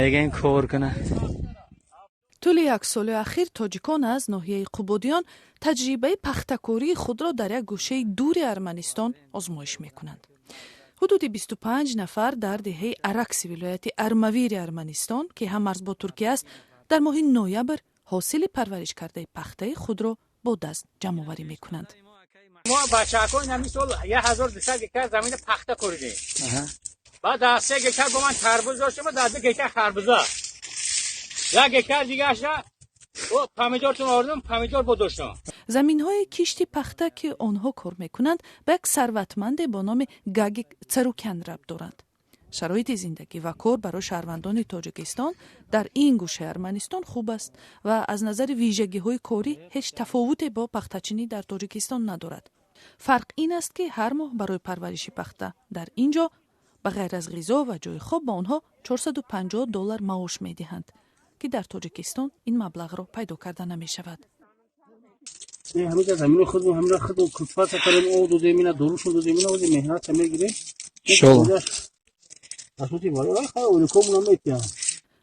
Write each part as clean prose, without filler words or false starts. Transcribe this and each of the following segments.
Мегӯем, кор куна. Тӯли як соли ахир тоҷикон аз ноҳияи Қубодиён таҷрибаи пахтакории худро дар як гӯшаи дури Арманистон озмоиш мекунанд. Ҳудуди 25 нафар дар деҳаи Аракси вилояти Армавири Арманистон, ки ҳаммарз бо Туркия аст, дар моҳи ноябр ҳосили парвариш кардаи пахтаи худро бо даст ҷамъоварӣ мекунанд. Мо бачаҳако ҳамин сол 1200 гектар замина пахта коридем. Баъд дар 3 гектар бо ман тарбуз доштем, дар 2 гектар харбуза, 1 гектар дигаашра помидортон овардам, помидор бо доштам. Заминҳои кишти пахта, ки онҳо кор мекунанд, ба як сарватманде бо номи Гагик Царукян рабт доранд. Шароити зиндагӣ ва кор барои шаҳрвандони Тоҷикистон дар ин гӯшаи Арманистон хуб аст ва аз назари вижагиҳои корӣ ҳеҷ тафовуте бо пахтачинӣ дар Тоҷикистон надорад. Фарқ ин аст, ки ҳар моҳ барои парвариши пахта дар ин ҷо ба ғайр аз ғизо ва ҷои хоб ба онҳо 450 доллар маош медиҳанд, ки дар Тоҷикистон ин маблағро пайдо карда намешавад. Ҳамиҷа замини худмон, ҳамина худмон культивация кардем, об додем, ина дорушон додем, ина ози меҳнатша мегирем. Иншолло.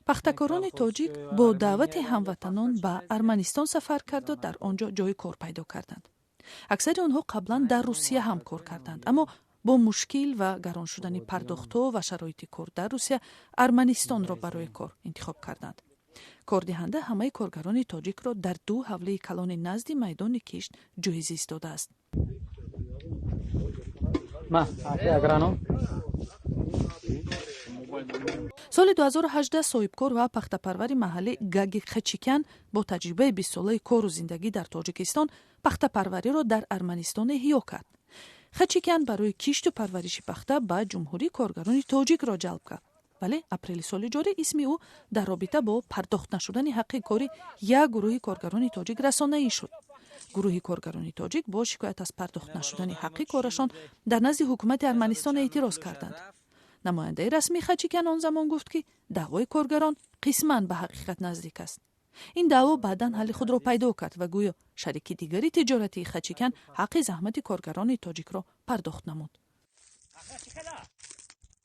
Пахтакорони тоҷик бо даъвати ҳамватанон ба Арманистон сафар карду дар он ҷо ҷои кор пайдо карданд. Аксари онҳо қаблан дар Русия ҳам кор карданд, аммо бо мушкил ва гарон шудани пардохтҳо ва шароити кор дар Русия Арманистонро барои кор интихоб карданд. Кордиҳанда ҳамаи коргарони тоҷикро дар ду ҳавлии калони назди майдони кишт ҷои зист додааст. Ма агроном. Соли 2018 соҳибкор ва пахтапарвари маҳаллӣ Гаги Хачикян бо таҷрибаи бистсолаи кору зиндагӣ дар Тоҷикистон пахтапарвариро дар Арманистон эҳё кард. Хачикян барои кишту парвариши пахта ба ҷумҳурӣ коргарони тоҷикро ҷалб кард, вале апрели соли ҷорӣ исми ӯ дар робита бо пардохт нашудани ҳаққи кори як гурӯҳи коргарони тоҷик расонаӣ шуд. Гурӯҳи коргарони тоҷик бо шикоят аз пардохт нашудани ҳаққи корашон дар назди ҳукумати Арманистон эътироз карданд. Намояндаи расмии Хачикян он замон гуфт, ки даъвои коргарон қисман ба ҳақиқат наздик аст. Ин даъво баъдан ҳалли худро пайдо кард ва гӯё шарики дигари тиҷоратии Хачикян ҳаққи заҳмати коргарони тоҷикро пардохт намуд.